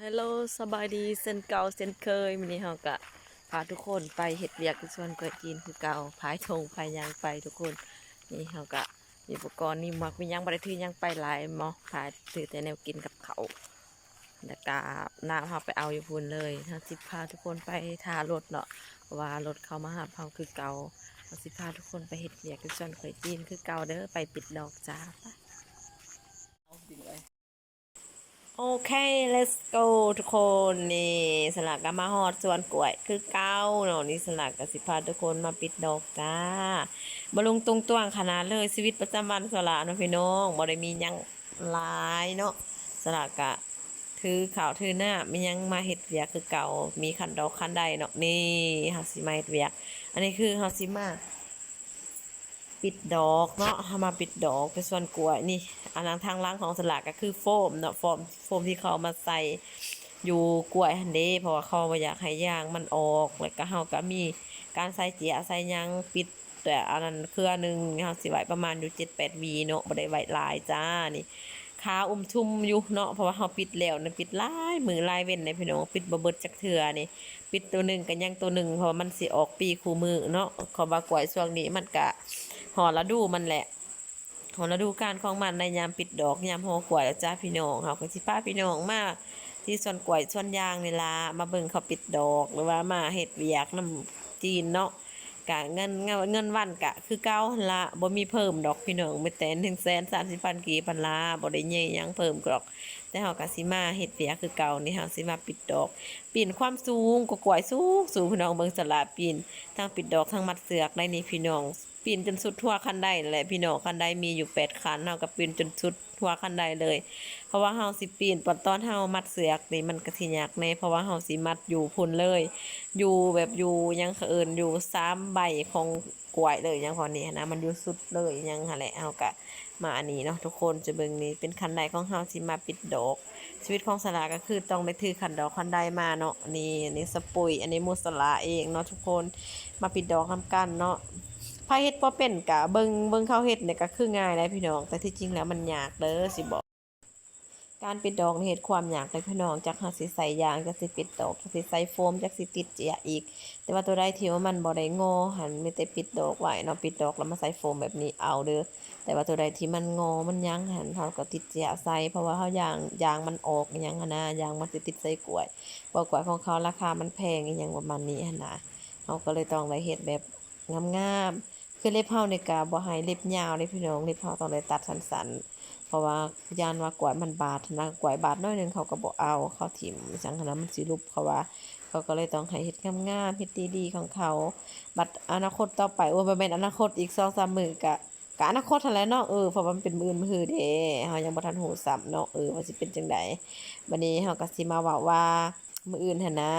Hello ສະບາຍດີເຊັ່ນເກົ່າເຊັ່ນເຄີຍ. ມື້ນີ້ເຮົາກະພາທຸກຄົນໄປເຮັດວຽກຢູ່ສວນກ້ວຍຈີນຄືເກົ່າ, ພາຍຖົງພາຍຫຍັງໄປທຸກຄົນ. ນີ້ເຮົາກະມີອຸປະກອນ ມີໝວກມີຫຍັງ, ບໍ່ໄດ້ຖືຫຍັງໄປຫຼາຍເນາະ, ພາຖືແຕ່ແນວກິນກັບເຂົ້າ ແລ້ວກະນ້ຳເຮົາໄປເອົາຢູ່ພຸ້ນເລີຍ. ເຮົາຊິພາທຸກຄົນໄປຖ້າລົດເນາະ ເພາະວ່າລົດເຂົາມາຮັບເຮົາຄືເກົ່າ. ເຮົາຊິພາທຸກຄົນໄປເຮັດວຽກຢູ່ສວນກ້ວຍຈີນຄືເກົ່າເດີ, ໄປປິດດອກຈ້າ. ໂອເຄ let's go ທຸກຄົນ. ນີ້ສະຫຼາກະມາຮອດສວນກ້ວຍຄືເກົ່າເນາະ. ນີ້ສະຫຼາກະຊິພາທຸກຄົນມາປິດດອກຈ້າ. ບໍ່ລຸງຕຸງຕວງຂະໜາດເລີຍ ຊີວິດປະຈຳວັນສະຫຼາເນາະພີ່ນ້ອງ, ບໍ່ໄດ້ມີຫຍັງຫຼາຍເນາະ. ສະຫຼາກະຖືເຂົ້າຖືນ້ຳ ມີຫຍັງມາເຮັດວຽກຄືເກົ່າ, ມີຄັນດອກຄັນໄດເນາະ. ນີ້ເຮົາຊິມາເຮັດວຽກ, ອັນນີ້ຄືເຮົາຊິມາ ປິດດອກເນາະ, ເຮົາມາປິດດອກແຕ່ສວນກ້ວຍນີ້. ອັນນັ້ນທາງຫຼັງຂອງສະຫຼາກະຄືໂຟມເນາະ, ໂຟມ ໂຟມທີ່ເຂົາເອົາມາໃສ່ຢູ່ກ້ວຍຫັ້ນເດ້, ເພາະວ່າເຂົາບໍ່ຢາກໃຫ້ຢາງມັນອອກ. ແລ້ວກະເຮົາກະມີການໃສ່ເຈ້ຍໃສ່ຫຍັງປິດ, ແຕ່ອັນນັ້ນເຄືອໜຶ່ງເຮົາຊິໄວ້ປະມານຢູ່ເຈັດແປດຫວີເນາະ, ບໍ່ໄດ້ໄວ້ຫຼາຍຈ້າ. ນີ້ ຄາອຸ້ມທຸ່ມຢູ່ເນາະ, ເພາະວ່າເຮົາປິດແລ້ວນະ, ປິດຫຼາຍມື້ຫຼາຍເວັນເດ້ພີ່ນ້ອງ, ປິດບໍ່ເບິດຈັກເທື່ອນີ້. ປິດໂຕໜຶ່ງກະຍັງໂຕໜຶ່ງ, ເພາະວ່າມັນຊິອອກປີຄູ່ມື້ເນາະ. ເພາະວ່າກ້ວຍຊ່ວງນີ້ມັນກະຮອດລະດູມັນແຫຼະ, ຮອດລະດູການຂອງມັນໃນຍາມປິດດອກ, ຍາມຫໍກ້ວຍແລ້ວຈ້າພີ່ນ້ອງ. ເຮົາກະຊິພາພີ່ນ້ອງມາທີ່ສວນກ້ວຍສວນຢາງນີ້ລະ, ມາເບິ່ງເຂົາປິດດອກ ຫຼືວ່າມາເຮັດວຽກນຳຈີນເນາະ. ກະເງິນ ເງິນ ເງິນວັນກະຄືເກົ່າຫັ້ນລະ, ບໍ່ມີເພີ່ມດອກພີ່ນ້ອງ, ມີແຕ່ໜຶ່ງແສນສາມສິບພັນກີບຫັ້ນລະ, ບໍ່ໄດ້ໃຫຍ່ຫຍັງເພີ່ມດອກ. ແຕ່ເຮົາກະຊິມາເຮັດວຽກຄືເກົ່ານີ້, ເຮົາຊິມາປິດດອກ. ປີນຄວາມສູງກວ່າກ້ວຍ ສູງໆ ພີ່ນ້ອງ, ເບິ່ງສະຫຼາປີນ, ທັງປິດດອກທັງມັດເຊືອກໄດ໋ນີ້ພີ່ນ້ອງ. ປີນຈົນສຸດຫົວຄັນໄດແຫຼະພີ່ນ້ອງ, ຄັນໄດມີຢູ່ແປດຄັນ, ເຮົາກະປີນຈົນສຸດຫົວຄັນໄດເລີຍ. ເພາະວ່າເຮົາຊິປີນ ຕອນເຮົາມັດເຊືອກນີ້ມັນກະຊິຍາກແດ່, ເພາະວ່າເຮົາຊິມັດຢູ່ພຸ້ນເລີຍ, ຢູ່ແບບ ຢູ່ຫຍັງເຂົາເອີ້ນ ຢູ່ສາມໃບຂອງ ກ້ວຍເລີຍຫຍັງພວກນີ້ຫັ້ນນະ, ມັນຢູ່ສຸດເລີຍຫຍັງຫັ້ນແຫຼະ. ເຮົາກະມາອັນນີ້ເນາະທຸກຄົນ, ຈະເບິ່ງນີ້ເປັນຄັນໄດຂອງເຮົາທີ່ມາປິດດອກ. ຊີວິດຂອງສະຫຼາກະຄືຕ້ອງໄດ້ຖືຄັນດອກຄັນໄດມາເນາະ. ນີ້ ອັນນີ້ສະປຸຍ, ອັນນີ້ໝູ່ສະຫຼາເອງເນາະທຸກຄົນ, ມາປິດດອກນຳກັນເນາະ. ໃຜເຮັດບໍ່ເປັນກະເບິ່ງ ເບິ່ງເຂົາເຮັດນີ້ກະຄືງ່າຍໄດ໋ພີ່ນ້ອງ, ແຕ່ທີ່ຈິງແລ້ວມັນຍາກເດີ ຊິບອກ. ການປິດດອກນີ້ເຮັດຄວາມຍາກເດີພີ່ນ້ອງ, ຈັກເຮົາຊິໃສ່ຢາງ, ຈັກຊິປິດດອກ, ຈັກຊິໃສ່ໂຟມ, ຈັກຊິຕິດເຈ້ຍອີກ. ແຕ່ວ່າໂຕໃດທີ່ວ່າມັນບໍ່ໄດ້ງໍຫັ້ນ ມີແຕ່ປິດດອກໄວ້ເນາະ, ປິດດອກແລ້ວມາໃສ່ໂຟມແບບນີ້ເອົາເດີ. ແຕ່ວ່າໂຕໃດທີ່ມັນງໍມັນຫຍັງຫັ້ນ ເຮົາກໍຕິດເຈ້ຍໃສ່, ເພາະວ່າເຮົາຢ້ານຢາງມັນອອກອີ່ຫຍັງຫັ້ນນະ, ຢາງມັນຊິຕິດໃສ່ກ້ວຍ, ເພາະກ້ວຍຂອງເຂົາລາຄາມັນແພງອີ່ຫຍັງປະມານນີ້ຫັ້ນນະ. ເຮົາກໍເລີຍຕ້ອງໄດ້ເຮັດແບບ ງາມໆ. ຄືເລັບເຮົານີ້ກະບໍ່ໃຫ້ເລັບຍາວເດ້ພີ່ນ້ອງ, ເລັບເຮົາຕ້ອງໄດ້ຕັດສັ້ນໆ ເພາະວ່າຢ້ານວ່າກ້ວຍມັນບາດນະ, ກ້ວຍບາດໜ້ອຍໜຶ່ງເຂົາກໍບໍ່ເອົາ, ເຂົາຖິ້ມ ຈັ່ງຫັ້ນນະ, ມັນຊິຫຼຸບ ເຂົາວ່າ. ເຂົາກໍເລີຍຕ້ອງໃຫ້ເຮັດງາມໆ ເຮັດດີໆຂອງເຂົາ. ບັດອະນາຄົດຕໍ່ໄປ, ໂອ້ຍ ບໍ່ແມ່ນອະນາຄົດ, ອີກສອງສາມມື້ກະ ກະອະນາຄົດຫັ້ນແຫຼະເນາະ, ເອີ ເພາະວ່າມັນເປັນມື້ອື່ນມື້ຮືເດ້, ເຮົາຍັງບໍ່ທັນຮູ້ຊ້ຳເນາະ, ເອີ ວ່າຊິເປັນຈັ່ງໃດ. ບັດນີ້ເຮົາກໍຊິມາເວົ້າວ່າ ມື້ອື່ນຫັ້ນນະ,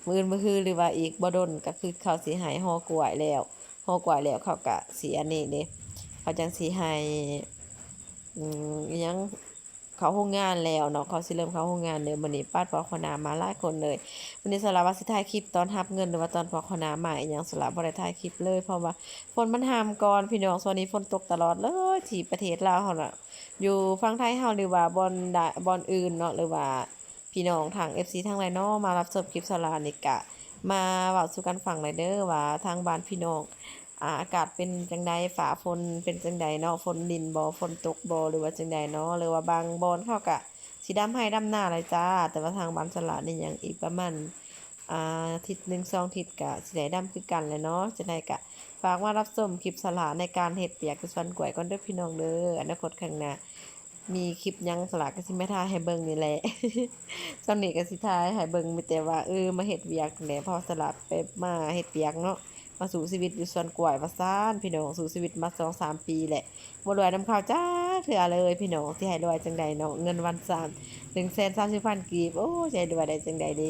ມື້ອື່ນມື້ຮື ຫຼືວ່າອີກບໍ່ດົນ ກໍຄືເຂົາຊິໃຫ້ຫໍກ້ວຍແລ້ວ, ຫໍກ້ວຍແລ້ວເຂົາກໍຊິອັນນີ້ເດ້, ເຂົາຈັ່ງຊິໃຫ້ ອືມ ອີ່ຫຍັງ ເຂົ້າໂຮງງານແລ້ວເນາະ, ເຂົາຊິເລີ່ມເຂົ້າໂຮງງານແລ້ວ. ມື້ນີ້ປາດພໍ່ຄວານາມາຫຼາຍຄົນເລີຍ. ມື້ນີ້ສະຫຼາວ່າຊິຖ່າຍຄລິບຕອນຮັບເງິນ ຫຼືວ່າຕອນພໍ່ຄວານາມາອີ່ຫຍັງ, ສະຫຼາບໍ່ໄດ້ຖ່າຍຄລິບເລີຍ ເພາະວ່າຝົນມັນຫ້າມກ່ອນພີ່ນ້ອງ. ຊ່ວງນີ້ຝົນຕົກຕະຫຼອດເລີຍ ທີ່ປະເທດລາວເຮົານະ, ຢູ່ຝັ່ງໄທເຮົາ ຫຼືວ່າບ່ອນໃດ ບ່ອນອື່ນເນາະ, ຫຼືວ່າ ພີ່ນ້ອງທາງເອັຟຊີທາງໃດເນາະ ມາຮັບຊົມຄລິບສາລານີ້ກະມາເວົ້າສູ່ກັນຟັງໄດ້ເດີ ວ່າທາງບ້ານພີ່ນ້ອງ ອາ ອາກາດເປັນຈັ່ງໃດ, ຟ້າຝົນເປັນຈັ່ງໃດເນາະ, ຝົນລິນບໍ່, ຝົນຕົກບໍ່ ຫຼືວ່າຈັ່ງໃດເນາະ, ຫຼືວ່າບາງບ່ອນເຂົາກະຊິດຳໄຮ່ດຳນາແລ້ວຈ້າ. ແຕ່ວ່າທາງບ້ານສາລານີ້ຍັງອີກປະມານ ອາ ອາທິດໜຶ່ງສອງອາທິດກະຊິໄດ້ດຳຄືກັນແຫຼະເນາະ. ຈັ່ງໃດກະຝາກມາຮັບຊົມຄລິບສາລາໃນການເຮັດວຽກຢູ່ສວນກ້ວຍກ່ອນເດີພີ່ນ້ອງເດີ. ອະນາຄົດຂ້າງໜ້າ ມີຄລິບຫຍັງສາລາກໍຊິມາຖ່າຍໃຫ້ເບິ່ງນີ້ແຫຼະ. ຊ່ວງນີ້ກໍຊິຖ່າຍໃຫ້ເບິ່ງມີແຕ່ວ່າ ເອີ ມາເຮັດວຽກແຫຼະ, ເພາະສາລາໄປມາເຮັດວຽກເນາະ, ມາສູ້ຊີວິດຢູ່ສວນກ້ວຍວ່າຊັ້ນ ພີ່ນ້ອງ. ສູ້ຊີວິດມາສອງສາມປີແຫຼະ, ບໍ່ລວຍນຳເຂົາຈັກເທື່ອເລີຍ ພີ່ນ້ອງ. ຊິໃຫ້ລວຍຈັ່ງໃດເນາະ, ເງິນວັນສາມ ໜຶ່ງແສນສາມສິບພັນກີບ, ໂອ້ ຊິໃຫ້ລວຍໄດ້ຈັ່ງໃດເດ.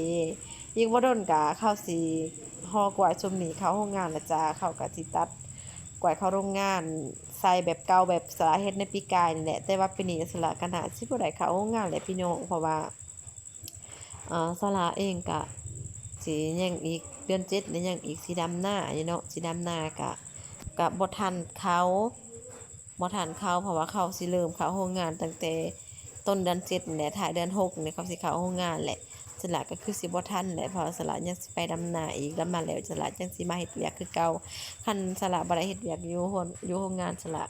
ອີກບໍ່ດົນກະເຂົາຊິຫໍກ້ວຍຊຸມນີ້ເຂົ້າໂຮງງານລະຈ້າ, ເຂົາກະຊິຕັດກ້ວຍເຂົ້າໂຮງງານ ໃສ່ແບບເກົ່າ ແບບສາລາເຮັດໃນປີກາຍນີ້ແຫຼະ. ແຕ່ວ່າປີນີ້ສາລາກະໜ້າຊິບໍ່ໄດ້ເຂົ້າໂຮງງານແຫຼະພີ່ນ້ອງ, ເພາະວ່າ ອາ ສາລາເອງກະຊິຍັງອີກ ເດືອນເຈັດນີ້ຍັງອີກຊິດຳນາຢູ່ເນາະ, ຊິດຳນາກະ ກະບໍ່ທັນເຂົ້າ ບໍ່ທັນເຂົ້າ ເພາະວ່າເຂົາຊິເລີ່ມເຂົ້າໂຮງງານຕັ້ງແຕ່ ຕົ້ນເດືອນເຈັດນີ້ແຫຼະ ທ້າຍເດືອນຫົກນີ້ເຂົາຊິເຂົ້າໂຮງງານແຫຼະ. ສະຫຼາກໍຄືຊິບໍ່ທັນແຫຼະ ເພາະວ່າສະຫຼາຍັງຊິໄປດຳນາອີກ, ດຳນາແລ້ວສະຫຼາຈັ່ງຊິມາເຮັດວຽກຄືເກົ່າ. ຄັນສະຫຼາບໍ່ໄດ້ເຮັດວຽກຢູ່ໂຮງ ຢູ່ໂຮງງານ ສະຫຼາ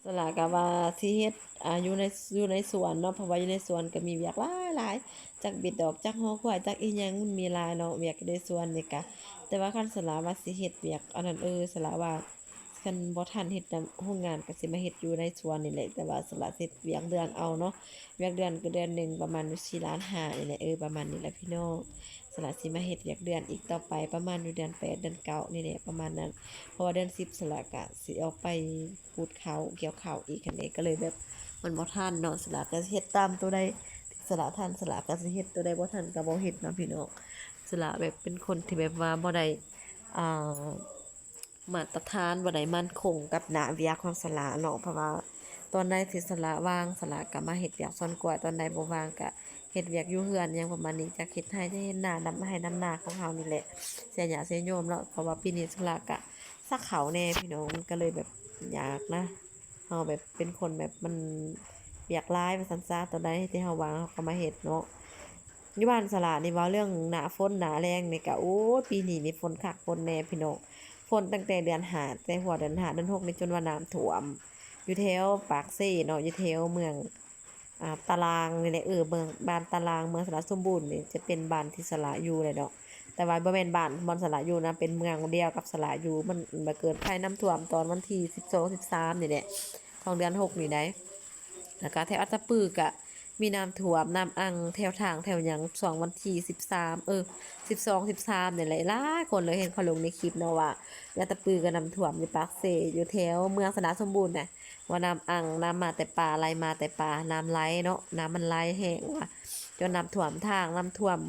ສະຫຼາກໍວ່າຊິເຮັດ ອ່າ ຢູ່ໃນ ຢູ່ໃນສວນເນາະ, ເພາະວ່າຢູ່ໃນສວນກໍມີວຽກຫຼາຍໆ ຈັກບິດດອກ ຈັກຫໍຄວາຍ ຈັກອີ່ຫຍັງ ມັນມີຫຼາຍເນາະ ວຽກຢູ່ໃນສວນນີ້ກະ. ແຕ່ວ່າຄັນສະຫຼາວ່າຊິເຮັດວຽກອັນນັ້ນ ເອີ ສະຫຼາວ່າ ຄັນບໍ່ທັນເຮັດນຳໂຮງງານກໍຊິມາເຮັດຢູ່ໃນສວນນີ້ແຫຼະ, ແຕ່ວ່າສະຫຼາເຮັດວຽກເດືອນເອົາເນາະ, ວຽກເດືອນກໍເດືອນໜຶ່ງປະມານຢູ່ສີ່ລ້ານຫ້ານີ້ແຫຼະ, ເອີ ປະມານນີ້ແຫຼະພີ່ນ້ອງ. ສະຫຼາຊິມາເຮັດວຽກເດືອນອີກຕໍ່ໄປ ປະມານຢູ່ເດືອນແປດ ເດືອນເກົ້ານີ້ແຫຼະ ປະມານນັ້ນ, ເພາະວ່າເດືອນສິບສະຫຼາກະຊິອອກໄປປູດເຂົ້າ ກ່ຽວເຂົ້າອີກຫັ້ນເດ້, ກໍເລີຍແບບມັນບໍ່ທັນເນາະ. ສະຫຼາກໍເຮັດຕາມໂຕໃດສະຫຼາທັນ ສະຫຼາກໍຊິເຮັດ, ໂຕໃດບໍ່ທັນກໍບໍ່ເຮັດເນາະພີ່ນ້ອງ. ສະຫຼາແບບເປັນຄົນທີ່ແບບວ່າບໍ່ໄດ້ ອ່າ ມາດຕະຖານ ບໍ່ໄດ້ໝັ້ນຄົງກັບໜ້າວຽກຂອງສະຫຼາເນາະ, ເພາະວ່າຕອນໃດທີ່ສະຫຼາວ່າງ ສະຫຼາກໍມາເຮັດວຽກສວນກ້ວຍ, ຕອນໃດບໍ່ວ່າງກໍເຮັດວຽກຢູ່ເຮືອນຫຍັງປະມານນີ້, ຈັກເຮັດໄຮ່ ຈັກເຮັດນາ ດຳໄຮ່ດຳນາຂອງເຮົານີ້ແຫຼະ, ເສຍຫຍ້າເສຍໂຍມເນາະ. ເພາະວ່າປີນີ້ສະຫຼາກໍສັກເຂົ້າແດ່ພີ່ນ້ອງ, ມັນກໍເລີຍແບບຍາກນະ, ເຮົາແບບເປັນຄົນແບບມັນວຽກຫຼາຍວ່າຊັ້ນຊະ, ຕອນໃດທີ່ເຮົາວ່າງເຮົາກໍມາເຮັດເນາະ. ຢູ່ບ້ານສະຫຼານີ້ ເວົ້າເລື່ອງໜ້າຝົນໜ້າແລ້ງນີ້ກະ ໂອ້ຍ ປີນີ້ນີ້ຝົນຄັກຝົນແນ່ພີ່ນ້ອງ, ຝົນຕັ້ງແຕ່ເດືອນຫ້າ ແຕ່ຫົວເດືອນຫ້າເດືອນຫົກນີ້ ຈົນວ່ານ້ຳຖ້ວມ ຢູ່ແຖວປາກເຊເນາະ, ຢູ່ແຖວເມືອງ ອ່າ ຕາລາງນີ້ແຫຼະ, ເອີ ເມືອງ ບ້ານຕາລາງ ເມືອງສະຫຼາສົມບູນນີ້ ຈະເປັນບ້ານທີ່ສະຫຼາຢູ່ແຫຼະເນາະ, ແຕ່ວ່າບໍ່ແມ່ນບ້ານບ່ອນສະຫຼາຢູ່ນະ, ເປັນເມືອງດຽວກັບສະຫຼາຢູ່. ມັນ ມັນເກີດໄພນ້ຳຖ້ວມຕອນວັນທີສິບສອງ ສິບສາມນີ້ແຫຼະ ຂອງເດືອນຫົກນີ້ໃດ໋. ແລ້ວກະແຖວອັດຕະປືກະມີນ້ຳຖ້ວມ ນ້ຳອັ່ງແຖວທາງແຖວຫຍັງ ຊ່ວງວັນທີສິບສາມ ເອີ ສິບສອງ ສິບສາມນີ້ແຫຼະ, ຫຼາຍຄົນເລີຍເຫັນເຂົາລົງໃນຄລິບເນາະວ່າ ຢູ່ອັດຕະປືກໍນ້ຳຖ້ວມ, ຢູ່ປາກເຊ ຢູ່ແຖວເມືອງສະຫຼາສົມບູນນະ ວ່ານ້ຳອັ່ງ ນ້ຳມາແຕ່ປ່າ ໄຫຼມາແຕ່ປ່າ ນ້ຳໄຫຼເນາະ, ນ້ຳມັນໄຫຼແຮງວ່າ ຈົນນ້ຳຖ້ວມທາງ ນ້ຳຖ້ວມ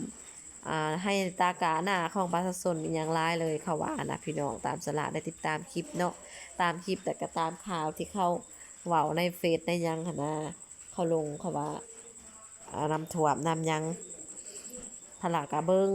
ອ່າ ໄຮ່ຕາການາຂອງປະຊາຊົນອີ່ຫຍັງຫຼາຍເລີຍ ເຂົາວ່ານະພີ່ນ້ອງ. ຕາມສະຫຼາໄດ້ຕິດຕາມຄລິບເນາະ, ຕາມຄລິບ ແລ້ວກໍຕາມຂ່າວທີ່ເຂົາເວົ້າໃນເຟສໃນຫຍັງຫັ້ນນະ, ເຂົາລົງເຂົາວ່າ ອ່າ ນ້ຳຖ້ວມນ້ຳຫຍັງ. ສະຫຼາກໍເບິ່ງ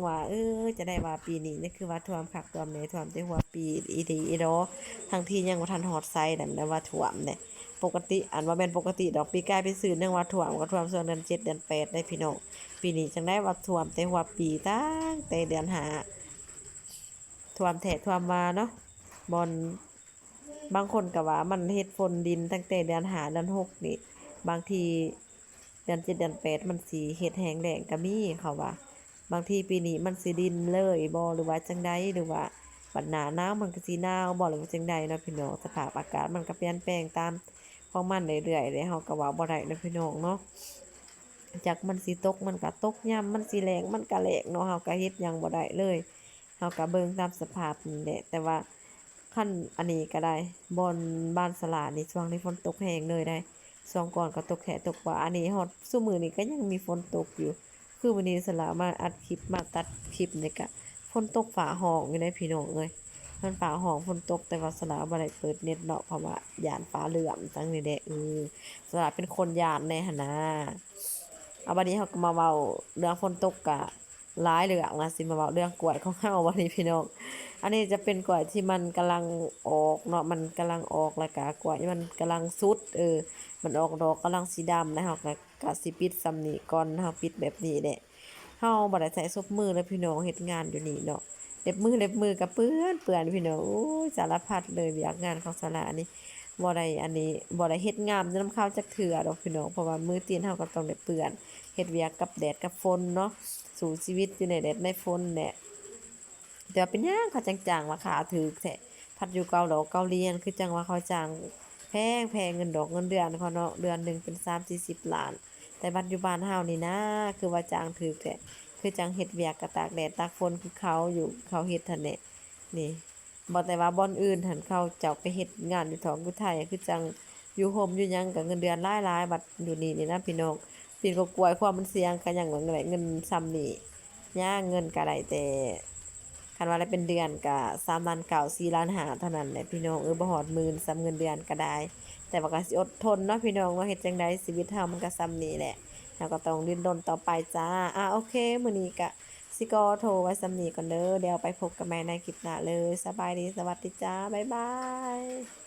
ວ່າ ເອີ ຈະໄດ້ວ່າປີນີ້ນີ້ຄືວ່າຖ້ວມຄັກຖ້ວມແນ່ ຖ້ວມແຕ່ຫົວປີອີ່ດີອີ່ດໍ, ທັງທີ່ຍັງບໍ່ທັນຮອດໄຊນັ້ນ ແຕ່ວ່າຖ້ວມເດ້. ປົກກະຕິ ອັນ ບໍ່ແມ່ນປົກກະຕິດອກ, ປີກາຍໄປຊື້ຍັງວ່າຖ້ວມ ກໍຖ້ວມຊ່ວງເດືອນເຈັດເດືອນແປດໄດ໋ພີ່ນ້ອງ. ປີນີ້ຈັ່ງໄດ້ວ່າຖ້ວມແຕ່ຫົວປີ ຕັ້ງແຕ່ເດືອນຫ້າ ຖ້ວມແທ້ຖ້ວມວ່າເນາະ, ບ່ອນ ບາງຄົນກໍວ່າມັນເຮັດຝົນດິນຕັ້ງແຕ່ເດືອນຫ້າເດືອນຫົກນີ້, ບາງທີເດືອນເຈັດເດືອນແປດມັນຊິເຮັດແຫ້ງແລ້ງກໍມີ ເຂົາວ່າ. ບາງທີປີນີ້ມັນຊິດິນເລີຍບໍ່ ຫຼືວ່າຈັ່ງໃດ ຫຼືວ່າບັດໜ້າໜາວມັນກໍຊິໜາວບໍ່ ຫຼືວ່າຈັ່ງໃດເນາະພີ່ນ້ອງ. ສະພາບອາກາດມັນກໍປ່ຽນແປງຕາມຂອງມັນເລື້ອຍໆເດ້, ເຮົາກໍເວົ້າບໍ່ໄດ້ເນາະພີ່ນ້ອງເນາະ. ຈັກມັນຊິຕົກມັນກໍຕົກ, ຍາມມັນຊິແລ້ງມັນກໍແລ້ງເນາະ, ເຮົາກໍເຮັດຫຍັງບໍ່ໄດ້ເລີຍ. ເຮົາກໍເບິ່ງຕາມສະພາບນີ້ແຫຼະ. ແຕ່ວ່າຄັນອັນນີ້ກໍໄດ້, ບ່ອນບ້ານສະຫຼານີ້ ຊ່ວງນີ້ຝົນຕົກແຮງເລີຍໄດ໋. ຊ່ວງກ່ອນກໍຕົກແທ້ຕົກວ່າ, ອັນນີ້ຮອດຊຸມື້ນີ້ກໍຍັງມີຝົນຕົກຢູ່. ຄືມື້ນີ້ສະຫຼາມາອັດຄລິບ ມາຕັດຄລິບນີ້ກະຝົນຕົກຟ້າຮ້ອງຢູ່ເດ້ພີ່ນ້ອງເອີຍ. ມັນຟ້າຮ້ອງຝົນຕົກ, ແຕ່ວ່າສະຫຼາບໍ່ໄດ້ເປີດເນັດເນາະ, ເພາະວ່າຢ້ານຟ້າເຫຼື້ອມຈັ່ງນີ້ແຫຼະ. ເອີ ສະຫຼາເປັນຄົນຢ້ານແດ່ຫັ້ນນາ. ເອົາ ບັດນີ້ເຮົາກໍມາເວົ້າເລື່ອງຝົນຕົກກະ ຫຼາຍເລື່ອງລະ, ຊິມາເວົ້າເລື່ອງກ້ວຍຂອງເຮົາບັດນີ້ພີ່ນ້ອງ. ອັນນີ້ຈະເປັນກ້ວຍທີ່ມັນກຳລັງອອກເນາະ, ມັນກຳລັງອອກ ແລ້ວກະກ້ວຍມັນກຳລັງສຸດ, ເອີ ມັນອອກດອກກຳລັງຊິດຳ, ແລ້ວເຮົາກະ ກະຊິປິດສ່ຳນີ້ກ່ອນ, ເຮົາປິດແບບນີ້ແຫຼະ. ເຮົາບໍ່ໄດ້ໃຊ້ສົບມືເລີຍພີ່ນ້ອງ, ເຮັດງານຢູ່ນີ້ເນາະ, ເລັບມື ເລັບມືກະເປື້ອນ ເປື້ອນພີ່ນ້ອງ. ໂອ້ຍ ສາລະພັດເລີຍ, ວຽກງານຂອງສາລະນີ້ ບໍ່ໄດ້ ອັນນີ້ ບໍ່ໄດ້ເຮັດງາມນຳເຂົາຈັກເທື່ອດອກພີ່ນ້ອງ, ເພາະວ່າມືຕີນເຮົາກໍຕ້ອງໄດ້ເປື້ອນ, ເຮັດວຽກກັບແດດກັບຝົນເນາະ, ສູ້ຊີວິດຢູ່ໃນແດດໃນຝົນແຫຼະ. ແຕ່ວ່າເປັນຫຍັງເຂົາຈັ່ງຈ້າງລາຄາຖືກແທ້? ພັດຢູ່ເກົາຫຼອກເກົາຫຼີຫັ້ນ ຄືຈັ່ງວ່າເຂົາຈ້າງແພງໆ ເງິນດອກເງິນເດືອນເຂົາເນາະ, ເດືອນໜຶ່ງເປັນສາມສີ່ສິບລ້ານ, ແຕ່ບັດຢູ່ບ້ານເຮົານີ້ນາ ຄືວ່າຈ້າງຖືກແທ້? ຄືຈັ່ງເຮັດວຽກກໍຕາກແດດຕາກຝົນຄືເຂົາຢູ່ ເຂົາເຮັດຫັ້ນແຫຼະ. ນີ້ ບໍ່ແຕ່ວ່າບ່ອນອື່ນຫັ້ນ ເຂົາເຈົ້າໄປເຮັດງານຢູ່ຖອກຢູ່ໄທ ຄືຈັ່ງຢູ່ໂຮມຢູ່ຫຍັງກໍເງິນເດືອນຫຼາຍໆ, ບັດຢູ່ນີ້ນີ້ນະພີ່ນ້ອງ, ປີນກໍກວຍຄວາມມັນສຽງກໍຍັງໄດ້ເງິນສ່ຳນີ້. ຍາ ເງິນກໍໄດ້ແຕ່ ຄັນວ່າໄດ້ເປັນເດືອນກໍສາມລ້ານເກົ້າ ສີ່ລ້ານຫ້າເທົ່ານັ້ນແຫຼະພີ່ນ້ອງເອີຍ, ບໍ່ຮອດໝື່ນຊ້ຳເງິນເດືອນກໍໄດ້. ແຕ່ວ່າກໍຊິອົດທົນເນາະພີ່ນ້ອງເນາະ, ເຮັດຈັ່ງໃດ ຊີວິດເຮົາມັນກໍສ່ຳນີ້ແຫຼະ, ເຮົາກໍຕ້ອງດີ້ນລົນຕໍ່ໄປຈ້າ. ອາ ໂອເຄ ມື້ນີ້ກໍຊິຂໍໂທໄວ້ສ່ຳນີ້ກ່ອນເດີ, ດຽວໄປພົບກັນໃໝ່ໃນຄລິບໜ້າເລີຍ. ສະບາຍດີ ສະຫວັດດີຈ້າ, ບາຍບາຍ.